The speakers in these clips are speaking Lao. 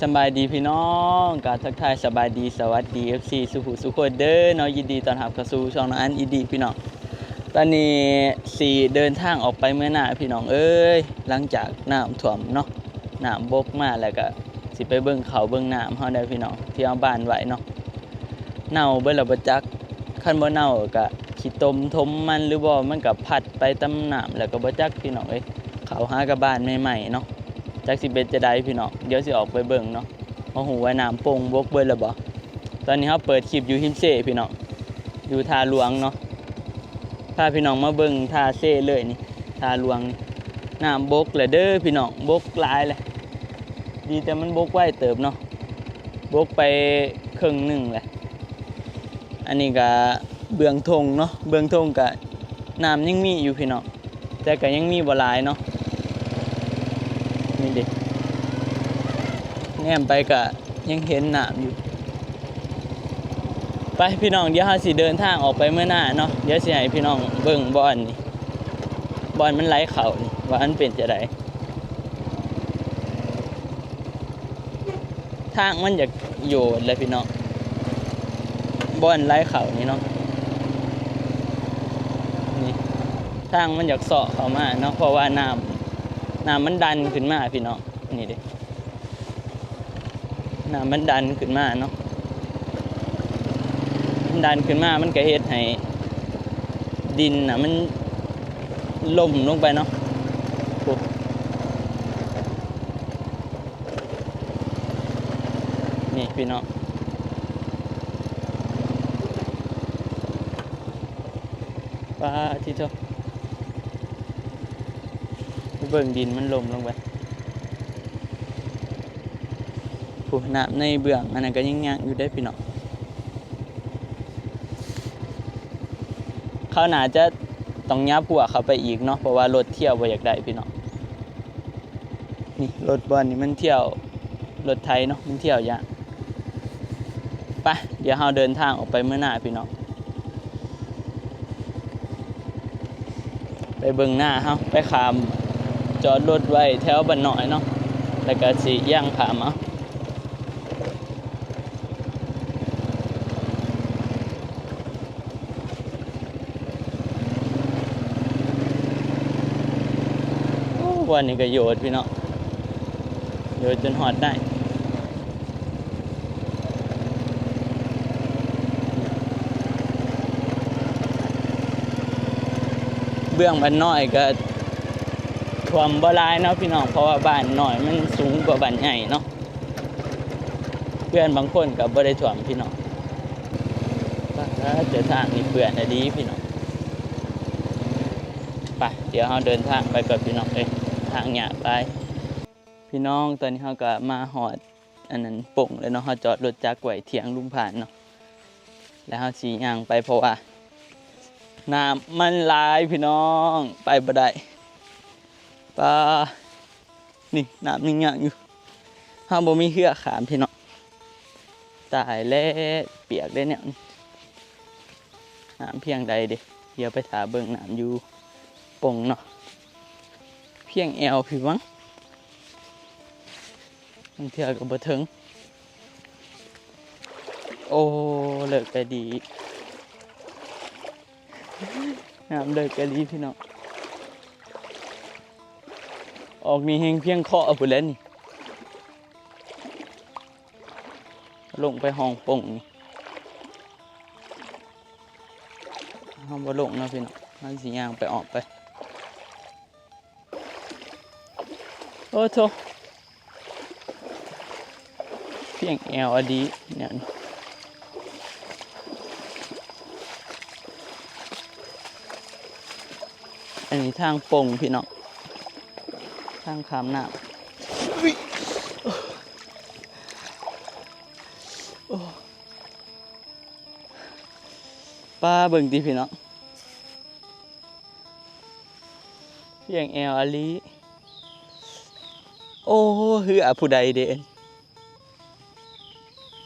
ສະບາຍດີພີ່ນ້ອງ ກະທັກທາຍສະບາຍດີ ສະຫວັດດີ ເອັຟຊີ ສູ່ຜູ້ສູ່ຄົນເດີເນາະ. ຍິນດີຕ້ອນຮັບເຂົ້າສູ່ຊ່ອງນ້ອງອັນອີກພີ່ນ້ອງ. ຕອນນີ້ຊິເດີນທາງອອກໄປເມືອນາພີ່ນ້ອງເອີຍ ຫຼັງຈາກນ້ຳຖ້ວມເນາະ ນ້ຳບົກມາ ແລ້ວກະຊິໄປເບິ່ງເຂົ້າເບິ່ງນ້ຳເຮົາເດີພີ່ນ້ອງ ທີ່ເຮົາບານໄວ້ເນາະ. ເນົ່າເບິດແລ້ວບໍ່ຈັກ ຄັນບໍ່ເນົ່າກະຂີ້ຕົມຖົມມັນ ຫຼືບໍ່ມັນກະພັດໄປຕາມນ້ຳ ແລ້ວກະບໍ່ຈັກພີ່ນ້ອງເອີຍ. ເຂົ້າຫາກະບານໃໝ່ໆເນາະ ຈັກຊິເປັນຈັ່ງໃດພີ່ນ້ອງ ດຽວຊິອອກໄປເບິ່ງເນາະ ບໍ່ຮູ້ວ່ານ້ຳປົ່ງບົກເບິດແລ້ວບໍ່. ຕອນນີ້ເຮົາເປີດຄລິບຢູ່ຮິມເຊພີ່ນ້ອງ ຢູ່ທ່າຫຼວງເນາະ ພາພີ່ນ້ອງມາເບິ່ງທ່າເຊເລີຍນີ້ ທ່າຫຼວງນີ້ ນ້ຳບົກແລ້ວເດີພີ່ນ້ອງ ບົກຫຼາຍແລ້ວ. ດີແຕ່ມັນບົກໄວເຕີບເນາະ ບົກໄປເຄິ່ງໜຶ່ງແລ້ວ. ອັນນີ້ກະເບື້ອງທົ່ງເນາະ ເບື້ອງທົ່ງກະນ້ຳຍັງມີຢູ່ພີ່ນ້ອງ ແຕ່ກະຍັງມີບໍ່ຫຼາຍເນາະ. ນີ້ເດ ແນມໄປກະຍັງເຫັນນ້ຳຢູ່. ໄປພີ່ນ້ອງ ດຽວເຮົາຊິເດີນທາງອອກໄປເມືອນາເນາະ ດຽວຊິໃຫ້ພີ່ນ້ອງເບິ່ງບ່ອນນີ້ ບ່ອນມັນໄຫຼເຂົ້ານີ້ ວ່າມັນເປັນຈັ່ງໃດ. ທາງມັນຢາກໂຍດແຫຼະພີ່ນ້ອງ ບ່ອນໄຫຼເຂົ້ານີ້ເນາະ ນີ້ ທາງມັນຢາກເຊາະເຂົ້າມາເນາະ ເພາະວ່ານ້ຳ ນ້ຳມັນດັນຂຶ້ນມາພີ່ນ້ອງ. ນີ້ເດ ນ້ຳມັນດັນຂຶ້ນມາເນາະ ມັນດັນຂຶ້ນມາ ມັນກະເຮັດໃຫ້ດິນນະມັນຫຼົ່ມລົງໄປເນາະ. ໂອ້ ນີ້ພີ່ນ້ອງ ປາດທິໂທ ໄປເບິ່ງດິນມັນຫຼົ່ມລົງໄປ. ຜູ້ ນ້ຳໃນເບື້ອງອັນນັ້ນກະຍັງຍັງຢູ່ເດ້ພີ່ນ້ອງ. ເຂົາໜ້າຈະຕ້ອງຫຍັບຮົ້ວເຂົ້າໄປອີກເນາະ ເພາະວ່າລົດທຽວບໍ່ຢາກໄດ້ພີ່ນ້ອງ. ນີ້ລົດບ່ອນນີ້ມັນທຽວ ລົດໄຖເນາະ ມັນທຽວຢາກ. ໄປ ດຽວເຮົາເດີນທາງອອກໄປເມືອນາພີ່ນ້ອງ ໄປເບິ່ງນາເຮົາ ໄປຂ້າມ ຈອດລົດໄວ້ແຖວບ້ານນ້ອຍເນາະ ແລ້ວກະຊິຍ່າງຂ້າມເອົາ. ໂອ້ ບ່ອນນີ້ກະໂຍດພີ່ນ້ອງ ໂຍດຈົນຮອດໄດ້. ເບື້ອງບ້ານນ້ອຍກະຖ້ວມບໍ່ຫຼາຍເນາະພີ່ນ້ອງ ເພາະວ່າບ້ານນ້ອຍມັນສູງກວ່າບ້ານໃຫຍ່ເນາະ. ເຮືອນບາງຄົນກະບໍ່ໄດ້ຖ້ວມພີ່ນ້ອງ. ປາດ ເດີນທາງນີ້ເປື້ອນອີ່ຫຼີພີ່ນ້ອງ. ໄປ ດຽວເຮົາເດີນທາງໄປກ່ອນພີ່ນ້ອງເອີຍ ທາງຍາກຫຼາຍ. ພີ່ນ້ອງ ຕອນນີ້ເຮົາກະມາຮອດອັນນັ້ນປົ່ງແລ້ວເນາະ ເຮົາຈອດລົດຈັກໄວ້ຖຽງລຸງພານເນາະ ແລ້ວເຮົາຊິຍ່າງໄປ ເພາະວ່ານ້ຳມັນຫຼາຍພີ່ນ້ອງ ໄປບໍ່ໄດ້. ປາ ນີ້ນ້ຳຍັງຍັງຢູ່ ເຮົາບໍ່ມີເຮືອຂ້າມພີ່ນ້ອງ. ຕາຍແລ້ວ ປຽກໄດ້ແນວນີ້ ນ້ຳພຽງໃດເດ. ດຽວໄປຖ້າເບິ່ງນ້ຳຢູ່ປົ່ງເນາະ ພຽງແອວພີ້ຫວັງ ບາງເທື່ອກະບໍ່ເຖິງ. ໂອ້ ເລິກກະດີ ນ້ຳເລິກກະດີພີ່ນ້ອງ. ອອກນີ້ແຮ່ງພຽງເຄາະພຸ້ນແຫຼະນີ້ ລົງໄປຮ່ອງປົ່ງນີ້ ເຮົາບໍ່ລົງເນາະພີ່ນ້ອງ ເຮົາຊິຍ່າງໄປອ້ອມໄປ. ໂອ້ໂທ້ ພຽງແອວອີ່ຫຼີແນວນີ້. ອັນນີ້ທາງປົ່ງພີ່ນ້ອງ ທາງຂ້າມນ້ຳ. ໂອ້ ປາ ເບິ່ງຕິພີ່ນ້ອງ ພຽງແອວອີ່ຫຼີ. ໂອ້ ເຮືອຜູ້ໃດເດ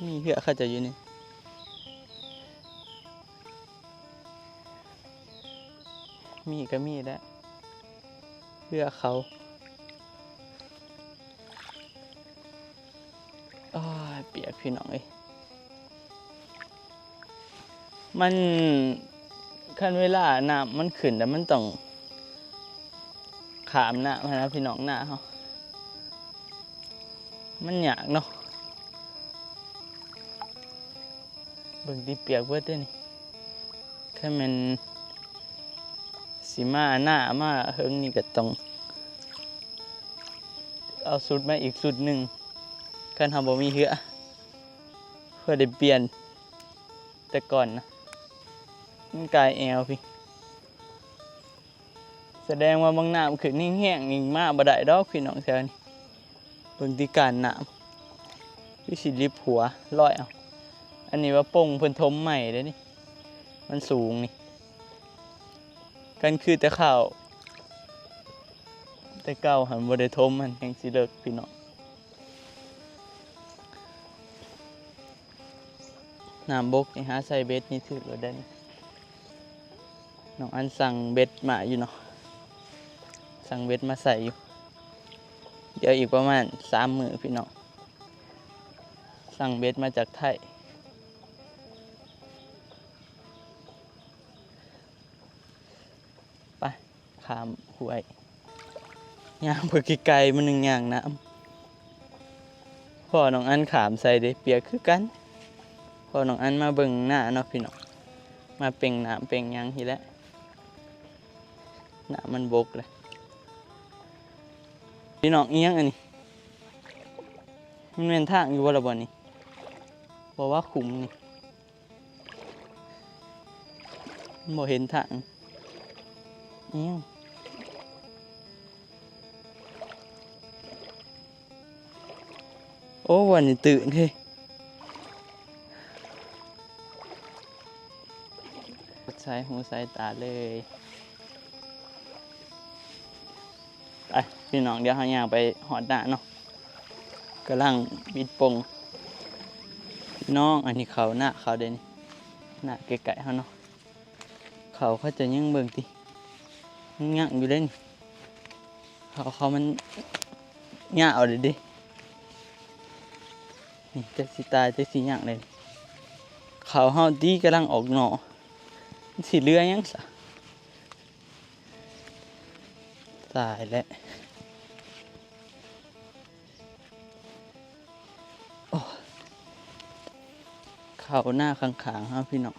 ມີເຮືອເຂົາເຈົ້າຢູ່ນີ້ ມີກະມີແຫຼະ ເຮືອເຂົາ. ໂອ້ຍ ປຽກພີ່ນ້ອງເອີຍ. ມັນ ຄັນເວລານ້ຳມັນຂຶ້ນແລ້ວ ມັນຕ້ອງຂ້າມນ້ຳຫັ້ນນະພີ່ນ້ອງ ນາເຮົາ ມັນຍາກເນາະ. ເບິ່ງຕິ ປຽກເບິດເດ້ນີ້. ຄັນແມ່ນຊິມາໜ້າມາເຫິງນີ້ກໍຕ້ອງເອົາຊຸດມາອີກຊຸດໜຶ່ງ ຄັນເຮົາບໍ່ມີເຮືອ ເພື່ອໄດ້ປ່ຽນ. ແຕ່ກ່ອນນະ ມັນກາຍແອວພີ້. ສະແດງວ່າບາງນ້ຳຂຶ້ນແຮງໆນີ້ມາບໍ່ໄດ້ດອກພີ່ນ້ອງແຖວນີ້. ເບິ່ງຕິ ການນ້ຳຄືຊິລິບຫົວລອຍເອົາ. ອັນນີ້ວ່າປົງເພິ່ນຖົມໃໝ່ເດ້ນີ້ ມັນສູງນີ້. ຄັນຄືແຕ່ຄາວແຕ່ເກົ່າຫັ້ນບໍ່ໄດ້ຖົມ ມັນແຮງຊິເລິກພີ່ນ້ອງ. ນ້ຳບົກນີ້ຫາໃສ່ເບັດນີ້ຖືກແລ້ວເດ້. ນ້ອງອັນສັ່ງເບັດມາຢູ່ເນາະ ສັ່ງເບັດມາໃສ່ຢູ່. ດຽວອີກປະມານສາມມື້ພີ່ນ້ອງ ສັ່ງເບັດມາຈາກໄທ. ໄປ ຂ້າມຫ້ວຍ ຍ່າງໄປໄກໆ ມັນຍັງຍ່າງນ້ຳ. ພໍ້ນ້ອງອັນຂ້າມໃສ່ເດ້ ປຽກຄືກັນ. ພໍ້ນ້ອງອັນມາເບິ່ງນາເນາະພີ່ນ້ອງ ມາເປັ່ງນ້ຳເປັ່ງຫຍັງຊີ້ແຫຼະ. ນ້ຳມັນບົກແຫຼະພີ່ນ້ອງ. ອີຫຍັງອັນນີ້? ມັນແມ່ນທາງຢູ່ບໍ່ລະບ່ອນນີ້? ບໍ່ວ່າຂຸມນີ້. ບໍ່ເຫັນທາງອີ່ຫຍັງ. ໂອ້ ບ່ອນນີ້ຕື້ນເດ. ໃສ່ຫູໃສ່ຕາເລີຍ. ໄປພີ່ນ້ອງ ດຽວເຮົາຍ່າງໄປຮອດນາເນາະ. ກຳລັງບິດປົງພີ່ນ້ອງ. ອັນນີ້ເຂົ້ານາເຂົາເດ້ນີ້ ນາໃກ້ໆເຮົາເນາະ. ເຂົາ ເຂົາເຈົ້າຍັງ ເບິ່ງຕິ ຍັງຍັກຢູ່ເດ້ນີ້. ເຂົາ ເຂົາມັນຍາວເດ້ ນີ້ ຈັກຊິຕາຍຈັກຊິຍັກເດ້. ເຂົາເຮົາຕິກຳລັງອອກໜໍ່ ມັນຊິເຫຼືອຫຍັງຊະ? ຕາຍແລ້ວ. ໂອ້ ເຂົ້ານາຂ້າງໆເຮົາພີ່ນ້ອງ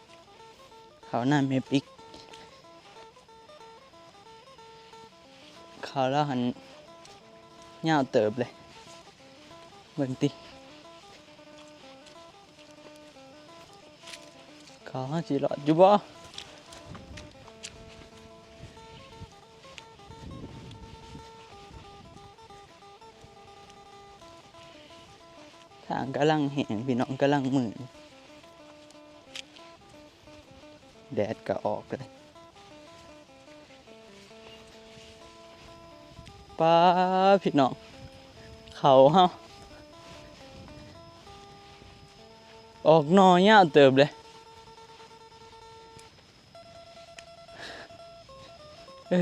ເຂົ້ານາແມ່ປິກ. ເຂົ້າລາວຫັ້ນຍາວເຕີບເລີຍ ເບິ່ງຕິ. ເຂົາເຮົາຊິລອດຢູ່ບໍ່? ທາງກຳລັງແຫ້ງພີ່ນ້ອງ ກຳລັງມືດ ແດດກໍອອກເລີຍ. ປາດ ພີ່ນ້ອງ ເຂົ້າເຮົາອອກໜໍ່ຍາວເຕີບເລີຍ. ເອີ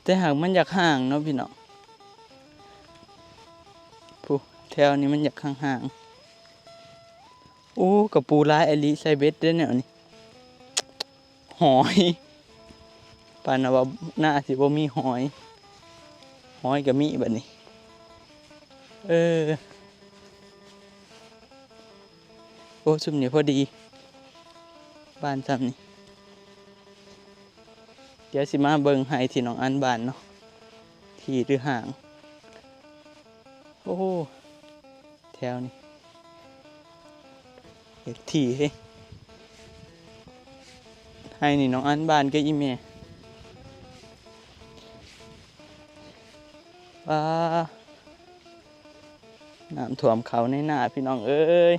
ແຕ່ຫາກມັນຢາກຫ່າງເນາະພີ່ນ້ອງ. ຜູ້ ແຖວນີ້ມັນຢາກຫ່າງໆ. ໂອ້ ກະປູຫຼາຍອີ່ຫຼີ ໃສ່ເບັດເດ້ແນວນີ້. ຫອຍ ປານວ່າໜ້າຊິບໍ່ມີຫອຍ ຫອຍກະມີບັດນີ້. ເອີ ໂອ້ ຊຸມນີ້ພໍດີ ບານຊ່ຳນີ້. ດຽວຊິມາເບິ່ງໄຮ່ທີ່ນ້ອງອັນບານເນາະ ຖີ່ຫຼືຫ່າງ. ໂອ້ ແຖວນີ້ເຮັດຖີ່ເດ້ ໄຮ່ນີ້ນ້ອງອັນບານກັບອີ່ແມ່. ປາ ນ້ຳຖ້ວມເຂົ້າໃນນາພີ່ນ້ອງເອີຍ.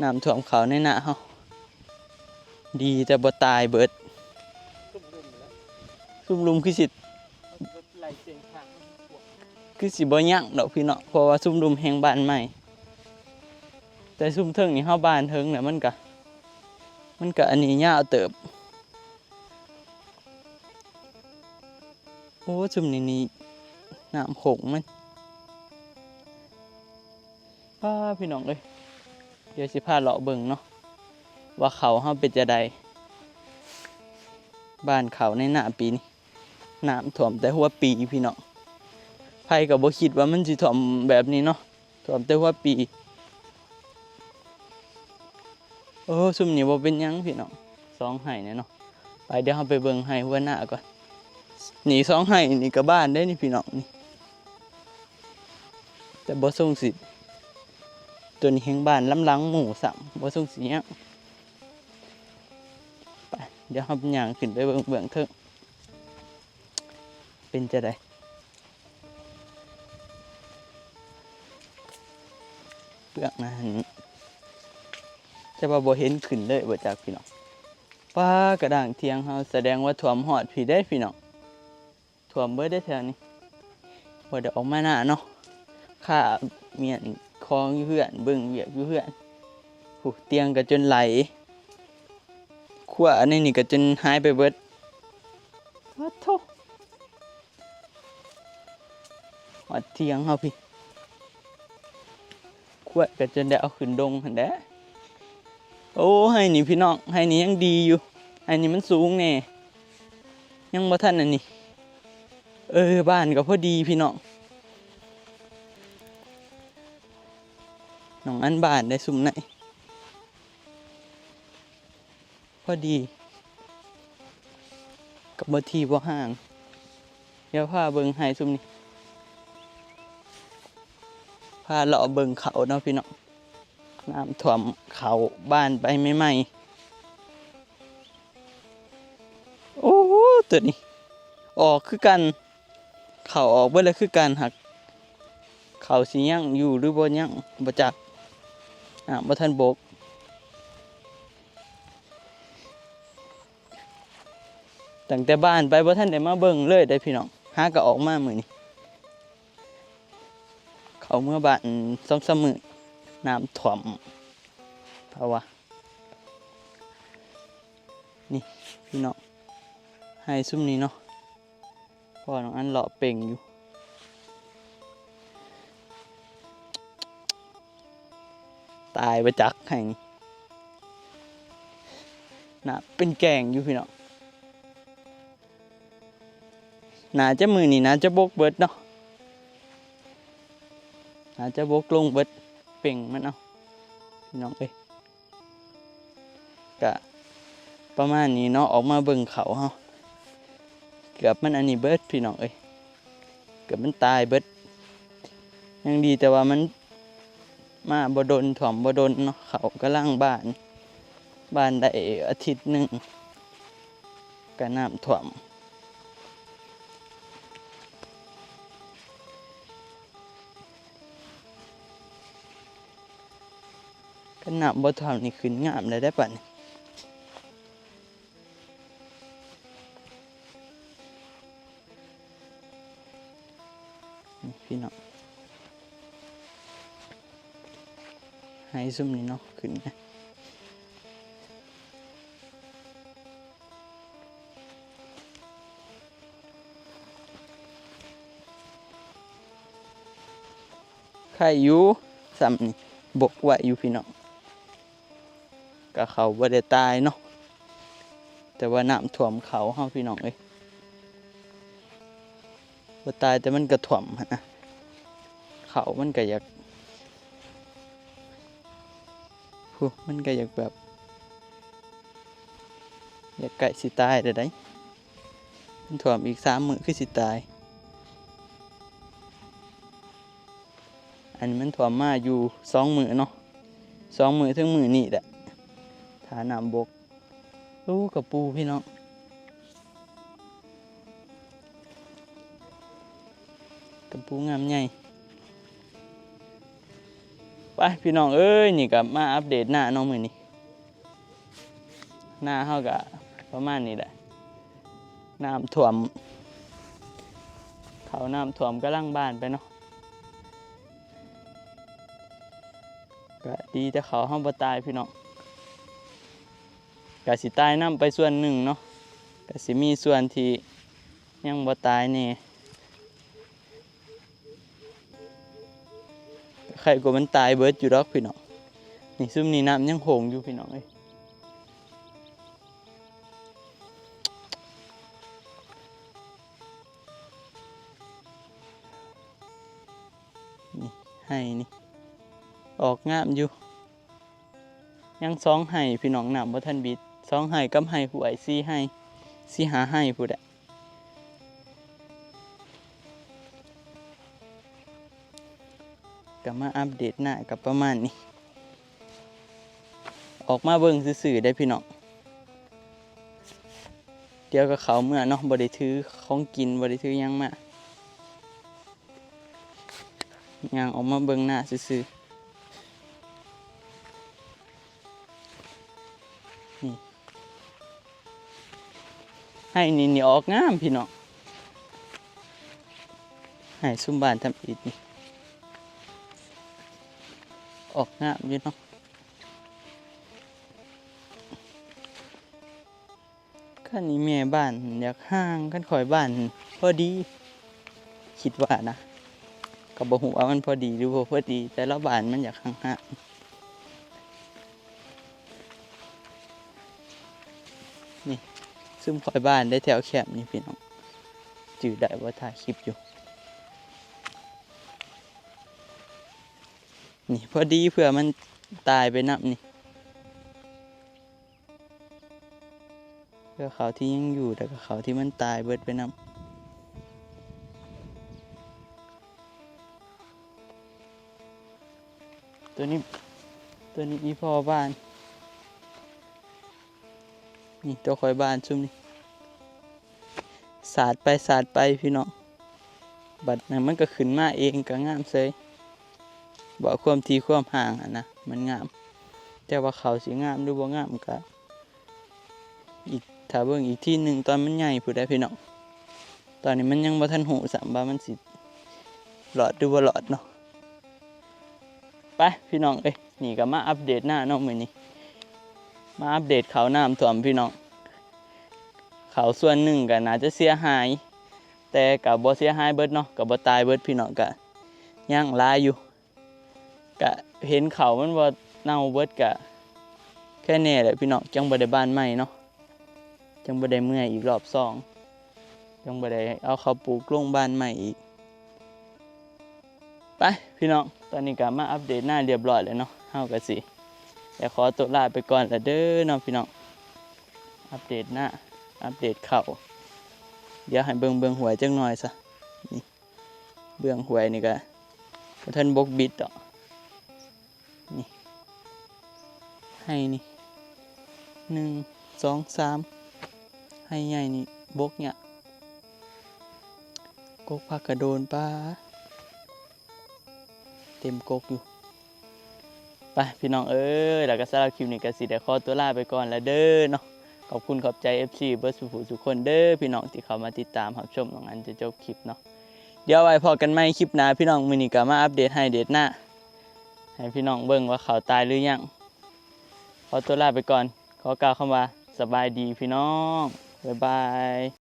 ນ້ຳຖ້ວມເຂົ້າໃນນາເຮົາ ດີແຕ່ບໍ່ຕາຍເບິດ. ຊຸມລຸ່ມຄືຊິ ຄືຊິບໍ່ຍັງດອກພີ່ນ້ອງ ເພາະວ່າຊຸມລຸ່ມແຮ່ງບານໃໝ່. ແຕ່ຊຸມເທິງນີ້ເຮົາບານເທິງແລ້ວ ມັນກະ ມັນກະອັນນີ້ຍາວເຕີບ. ໂອ້ ຊຸມນີ້ນີ້ ນ້ຳໂຂງມັນ. ປ້າ ພີ່ນ້ອງເອີຍ ດຽວຊິພາເລາະເບິ່ງເນາະ ວ່າເຂົ້າເຮົາເປັນຈັ່ງໃດ. ບ້ານເຂົ້າໃນໜ້າປີນີ້ ນ້ຳຖ້ວມແຕ່ຫົວປີພີ່ນ້ອງ. ໃຜກໍບໍ່ຄິດວ່າມັນຊິຖ້ວມແບບນີ້ເນາະ ຖ້ວມແຕ່ຫົວປີ. ໂອ້ ຊຸມນີ້ບໍ່ເປັນຫຍັງພີ່ນ້ອງ ສອງໄຮ່ນີ້ເນາະ. ໄປ ດຽວເຮົາໄປເບິ່ງໄຮ່ຫົວໜ້າກ່ອນ. ນີ້ສອງໄຮ່ນີ້ກໍບ້ານເດ້ນີ້ພີ່ນ້ອງນີ້ ແຕ່ບໍ່ຊົງຊິ ຕົວນີ້ແຮ່ງບ້ານລຳຫຼັງໝູ່ຊ້ຳ ບໍ່ຊົງຊິຫຍັງ. ໄປ ດຽວເຮົາຍ່າງຂຶ້ນໄປເບິ່ງເບື້ອງເທິງ ເປັນຈັ່ງໃດ. ເບື້ອງນັ້ນ ແຕ່ວ່າບໍ່ເຫັນຂຶ້ນເລີຍ ບໍ່ຈັກພີ່ນ້ອງ. ປ້າ ກະດ້າງຖຽງເຮົາ ສະແດງວ່າຖ້ວມຮອດພີ້ເດ້ພີ່ນ້ອງ ຖ້ວມເບິດເດ້ແຖວນີ້. ບໍ່ໄດ້ອອກມາໜ້າເນາະ ຄ້າມ້ຽນຂອງຢູ່ເຮືອນ ເບິ່ງວຽກຢູ່ເຮືອນ. ຜູ້ ຕຽງກະຈົນໄຫຼ ຄົວໃນນີ້ກະຈົນຫາຍໄປເບິດ. ປາໂທ້ ຮອດຖຽງເຮົາພີ້ ຄວາຍກໍຈົນໄດ້ເອົາຂຶ້ນດົງຫັ້ນແຫຼະ. ໂອ້ ໄຮ່ນີ້ພີ່ນ້ອງ ໄຮ່ນີ້ຍັງດີຢູ່ ໄຮ່ນີ້ມັນສູງແດ່ ຍັງບໍ່ທັນອັນນີ້. ເອີ ບ້ານກໍພໍດີພີ່ນ້ອງ ນ້ອງອັນບ້ານໄດ້ຊຸມໃນ ພໍດີ ກັບບໍ່ທີ່ບໍ່ຫ່າງ. ດຽວພາເບິ່ງໄຮ່ຊຸມນີ້ ພາເລາະເບິ່ງເຂົ້າເນາະພີ່ນ້ອງ. ນ້ຳຖ້ວມເຂົ້າບ້ານໄປໃໝ່ໆ. ໂອ້ ຕົວນີ້ອອກຄືກັນ ເຂົ້າອອກເບິດແລ້ວຄືກັນ ຫາກເຂົ້າຊິຍັງຢູ່ຫຼືບໍ່ຍັງບໍ່ຈັກ ນ້ຳບໍ່ທັນບົກ. ຕັ້ງແຕ່ບ້ານໄປບໍ່ທັນໄດ້ມາເບິ່ງເລີຍເດ້ພີ່ນ້ອງ ຫາກໍອອກມາມື້ນີ້ ເຂົ້າເມືອບ້ານສອງສາມມື້ ນ້ຳຖ້ວມ ເພາະວ່າ ນີ້ພີ່ນ້ອງ ໄຮ່ຊຸມນີ້ເນາະ ພໍ່ນ້ອງອັນເລາະເປັ່ງຢູ່ ຕາຍບໍ່ຈັກໄຮ່ນີ້ ນ້ຳເປັນແກ່ງຢູ່ພີ່ນ້ອງ. ໜ້າຈະມື້ນີ້ໜ້າຈະບົກເບິດເນາະ ໜ້າຈະບົກລົງເບິດ ເປັ່ງມັນເອົາ ພີ່ນ້ອງເອີຍ. ກະປະມານນີ້ເນາະ ອອກມາເບິ່ງເຂົ້າເຮົາ ເກືອບມັນອັນນີ້ເບິດພີ່ນ້ອງເອີຍ ເກືອບມັນຕາຍເບິດ. ຍັງດີແຕ່ວ່າມັນມາບໍ່ດົນ ຖ້ວມບໍ່ດົນເນາະ ເຂົ້າກຳລັງບານ ບານໄດ້ອາທິດໜຶ່ງ ກະນ້ຳຖ້ວມ. ຄັນນ້ຳບໍ່ຖ້ວມນີ້ຂຶ້ນງາມແລ້ວເດ້ປານນີ້ ນີ້ພີ່ນ້ອງ ໄຮ່ຊຸມນີ້ເນາະ ຂຶ້ນນະ. ໄຄຢູ່ ສ່ຳນີ້ບົກໄວຢູ່ພີ່ນ້ອງ ກະເຂົ້າບໍ່ໄດ້ຕາຍເນາະ ແຕ່ວ່ານ້ຳຖ້ວມເຂົ້າເຮົາພີ່ນ້ອງເອີຍ. ບໍ່ຕາຍແຕ່ມັນກະຖ້ວມຫັ້ນນະ ເຂົ້າມັນກະຢາກ ພຸ້ນ ມັນກະຢາກແບບ ຢາກໃກ້ຊິຕາຍແລ້ວໃດ໋ ມັນຖ້ວມອີກສາມມື້ຄືຊິຕາຍ. ອັນນີ້ມັນຖ້ວມມາຢູ່ສອງມື້ເນາະ ສອງມື້ເຖິງມື້ນີ້ແຫຼະ ຖ້ານ້ຳບົກ. ໂອ້ ກະປູພີ່ນ້ອງ ກະປູງາມໃຫຍ່. ໄປພີ່ນ້ອງເອີຍ ນີ້ກະມາອັບເດດນາເນາະມື້ນີ້ ນາເຮົາກະປະມານນີ້ແຫຼະ ນ້ຳຖ້ວມ ເຂົ້ານ້ຳຖ້ວມກຳລັງບານໄປເນາະ. ກະດີແຕ່ເຂົ້າເຮົາບໍ່ຕາຍພີ່ນ້ອງ ກະຊິຕາຍນຳໄປສ່ວນໜຶ່ງເນາະ ກະຊິມີສ່ວນທີ່ຍັງບໍ່ຕາຍແດ່. ໄຄກວ່າມັນຕາຍເບິດຢູ່ດອກພີ່ນ້ອງ. ນີ້ ຊຸມນີ້ນ້ຳຍັງໂຫງຢູ່ພີ່ນ້ອງເອີຍ. ນີ້ ໄຮ່ນີ້ ອອກງາມຢູ່. ຍັງສອງໄຮ່ພີ່ນ້ອງ, ນ້ຳບໍ່ທັນບິດ. ສອງໄຮ່ກັບໄຮ່ຫ້ວຍ ສີ່ໄຮ່ ສີ່ຫ້າໄຮ່ພຸ້ນແຫຼະ. ກໍມາອັບເດດໜ້າກໍປະມານນີ້. ອອກມາເບິ່ງຊື່ໆເດ້ພີ່ນ້ອງ. ດຽວກໍເຂົ້າເມືອເນາະ, ບໍ່ໄດ້ຖືຂອງກິນ ບໍ່ໄດ້ຖືຫຍັງມາ. ຍ່າງອອກມາເບິ່ງໜ້າຊື່ໆ. ນີ້ ໄຮ່ນີ້ ນີ້ອອກງາມພີ່ນ້ອງ. ໄຮ່ຊຸມບ້ານທຳອິດນີ້ ອອກງາມຢູ່ເນາະ. ຄັນອີ່ແມ່ບ້ານຢາກຫ່າງ, ຄັນຂ້ອຍບ້ານພໍດີ ຄິດວ່ານະ, ກໍບໍ່ຮູ້ວ່າມັນພໍດີຫຼືບໍ່ພໍດີ, ແຕ່ລະບ້ານມັນຢາກຫ່າງໆ. ນີ້ ຊຸມຂ້ອຍບ້ານໄດ້ແຖວແຄມນີ້ພີ່ນ້ອງ, ຈື່ໄດ້ບໍ່ ຖ່າຍຄລິບຢູ່. ນີ້ ພໍດີເພື່ອມັນຕາຍໄປນຳນີ້. ເພື່ອເຂົ້າທີ່ຍັງຢູ່ ແລ້ວກໍເຂົ້າທີ່ມັນຕາຍເບິດໄປນຳ. ຕົວນີ້ ຕົວນີ້ອີ່ພໍ່ບ້ານ. ນີ້ຕົວຂ້ອຍບ້ານຊຸມນີ້. ສາດໄປສາດໄປພີ່ນ້ອງ, ບັດນັ້ນມັນກໍຂຶ້ນມາເອງ ກໍງາມເສີຍ. ເວົ້າຄວາມຖີ່ຄວາມຫ່າງຫັ້ນນະ ມັນງາມ, ແຕ່ວ່າເຂົາຊິງາມຫຼືບໍ່ງາມກໍອີກ ຖ້າເບິ່ງອີກທີໜຶ່ງຕອນມັນໃຫຍ່ພຸ້ນແຫຼະພີ່ນ້ອງ. ຕອນນີ້ມັນຍັງບໍ່ທັນຮູ້ຊ້ຳວ່າມັນຊິລອດຫຼືບໍ່ລອດເນາະ. ໄປພີ່ນ້ອງເອີຍ, ນີ້ກໍມາອັບເດດໜ້າເນາະມື້ນີ້, ມາອັບເດດເຂົ້ານ້ຳຖ້ວມພີ່ນ້ອງ. ເຂົ້າສ່ວນໜຶ່ງກໍໜ້າຈະເສຍຫາຍ ແຕ່ກໍບໍ່ເສຍຫາຍເບິດເນາະ, ກໍບໍ່ຕາຍເບິດພີ່ນ້ອງ, ກໍຍັງຫຼາຍຢູ່. ກະເຫັນເຂົ້າມັນບໍ່ເນົ່າເບິດ ກະແຄ່ແນ່ແຫຼະພີ່ນ້ອງ, ຈັ່ງບໍ່ໄດ້ບານໃໝ່ເນາະ, ຈັ່ງບໍ່ໄດ້ເມື່ອຍອີກລອບສອງ, ຈັ່ງບໍ່ໄດ້ເອົາເຂົ້າປູກລົງບານໃໝ່ອີກ. ໄປພີ່ນ້ອງ, ຕອນນີ້ກະມາອັບເດດໜ້າຮຽບຮ້ອຍແລ້ວເນາະ, ເຮົາກະຊິໄດ້ຂໍຕົວລາໄປກ່ອນລະເດີເນາະພີ່ນ້ອງ. ອັບເດດໜ້າ ອັບເດດເຂົ້າ, ດຽວໃຫ້ເບິ່ງເບື້ອງຫ້ວຍຈັກໜ້ອຍຊະ. ນີ້ ເບື້ອງຫ້ວຍນີ້ກະບໍ່ທັນບົກບິດດອກ. ນີ້ ໄຮ່ນີ້ ໜຶ່ງ ສອງ ສາມ ໄຮ່ໃຫຍ່ນີ້ບົກຍາກ, ກົກຜັກກະໂດນ ປາ ເຕັມກົກຢູ່. ໄປພີ່ນ້ອງເອີຍ, ແລ້ວກໍສຳລັບຄລິບນີ້ກໍຊິໄດ້ຂໍຕົວລາໄປກ່ອນລະເດີເນາະ. ຂອບຄຸນຂອບໃຈເອັຟຊີເບິດສູ່ຜູ້ສູ່ຄົນເດີພີ່ນ້ອງ ທີ່ເຂົ້າມາຕິດຕາມຮັບຊົມນ້ອງອັນຈົນຈົບຄລິບເນາະ. ດຽວໄວ້ພໍ້ກັນໃໝ່ຄລິບໜ້າພີ່ນ້ອງ, ມື້ນີ້ກໍມາອັບເດດໄຮ່ເດດນາໃຫ້ພີ່ນ້ອງເບິ່ງວ່າເຂົ້າຕາຍຫຼືຍັງ. ຂໍຕົວລາໄປກ່ອນ, ຂໍກ່າວຄຳວ່າສະບາຍດີພີ່ນ້ອງ, ບາຍບາຍ.